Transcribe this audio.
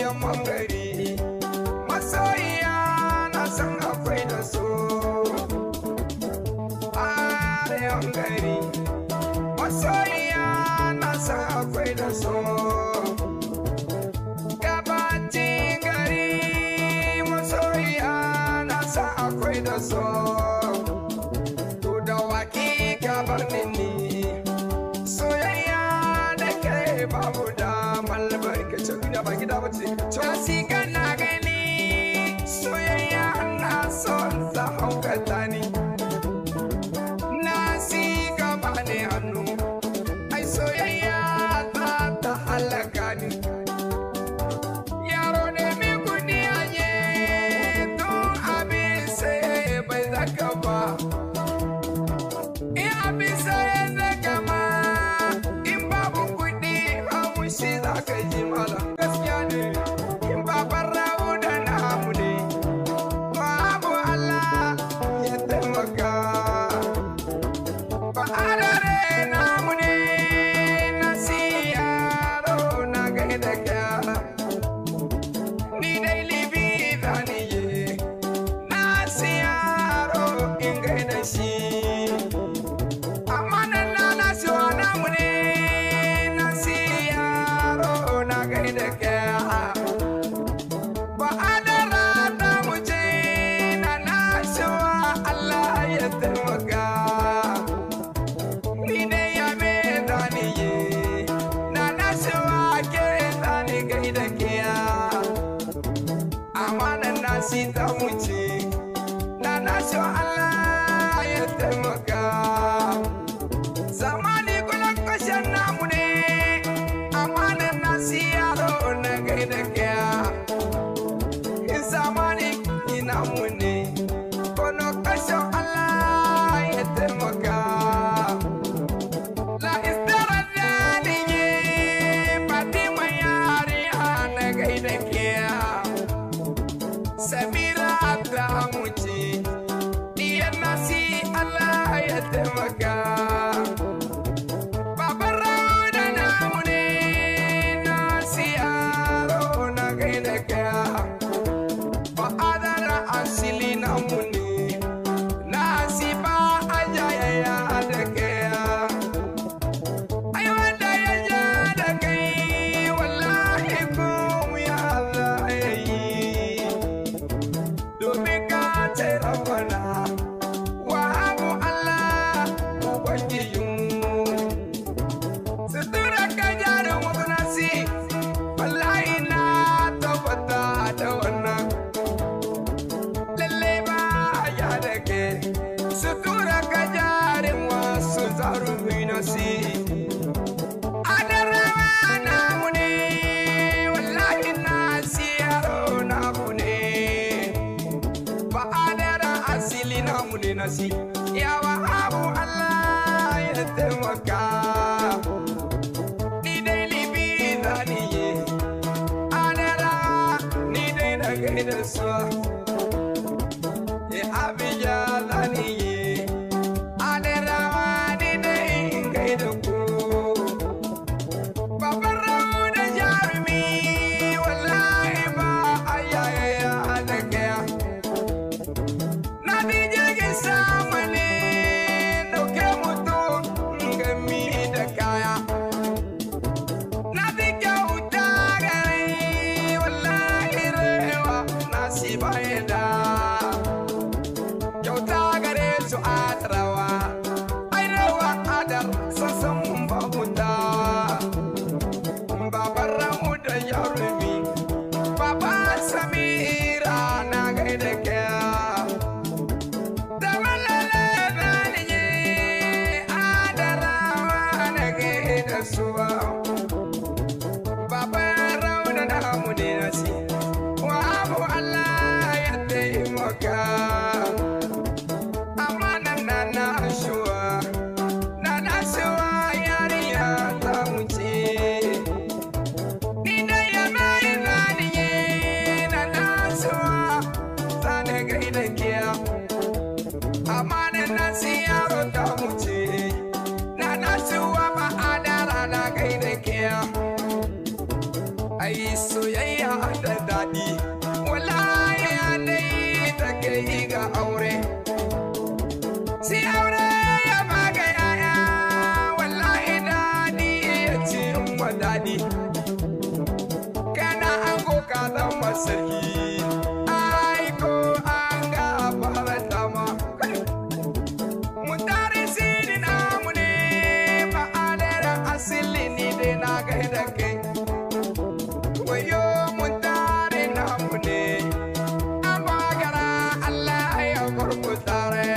Yamman gari masoyiya na san akwai da so. Arewan gari masoyiya na san akwai da so. Gabacin gari masoyiya na san akwai da so. To da waki ka bar ni soyayya da kai babu da malbarkacin duniya ba gida ba ce. Nasi na gani soyayya na son ta haukata ni. Nasi gaba ne hannu ai soyayya ta ta halaka ni. Yaro ne mai kudi anye tun abin sai bai zaka ba. In abin sai zaka ma in babu kudi haushi zaka ji mala. Gaskiya ne in babar rawu da namu ne babu Allah ya taimaka. Ba adare namu ne nasi yaro na gaida ka. Ni dai libi zani ye nasi yaro in gaida shi. Amma nan na nasi wa namu ne nasi yaro na gaida ka. Ba adara namu ce na nasi wa Allah ya taimaka. Ni dai ya me zani ye na nasi wa ke zani gaida kiya. Amanan nasi ta wuce na nasi wa Allah ya taimaka. Zamani kulan kashen namu ne amanan nasi yaro na gaida kiya. Zamani namu ne kono kashen Allah ya taimaka. La istara zani ye Fatima yari na gaida kiya. Samira ta wuce diyar nasi Allah ya taimaka. Baban Rauda namu ne nasi yaro na gaida kiya. Ba adara asili namu ne nasi ba ajayaya da kiya. Ai wanda ya ja da kai wallahi ko ya Allah ya yi. Domin ka ce rabbana wa abu Allah ubangijinmu. Sutura ka jarin wasu nasi wallahi na tabbata da wannan. Lalle ba ya da ke sutura ka jarin wasu zarumi nasi. Adarawa namu ne wallahi nasi yaro namu ne. Ba adara asili namu ne nasi yawa abu Allah ya taimaka. Ni dai libi zani ye adara ni dai na gaida su. E Abija zani ye adarawa ni dai in gaida ku. Baban Rauda jarumi wallahi ba ayaya da kaya. Na bi jirgin sama ne dauke mutum gami da kaya. Na bi kyauta gare wallahi rewa nasi baya da. Kyauta gare su adarawa ai rawa adar sassan mun babuta. Baban Rauda jarumi Baba Samira na gaida ke. Da malala zani ye adarawa na gaida su. Baban Rauda namu ne nasi wa abu Allah ya taimaka. Amma nan na nashuwa na nashuwa yarinya ta wuce. Ni dai ya mai zani ye na nashuwa zani gaida kiya. Amma nan nasi yaro ta wuce na nashuwa ba adara na gaida kiya. Ai soyayya Soyayya da daɗi, wallahi ya dai ta kai ga aure. Si aure ya baka yaya, wallahi daɗi ya ci wa daɗi. Kana ango ka zama sarki, ai ko an ga faranta ma. Mun tare sini namu ne, ma'adaran asili ni dai na gaida kai. Wayo mun tare namu ne, an bagara Allah ya bar mu tare.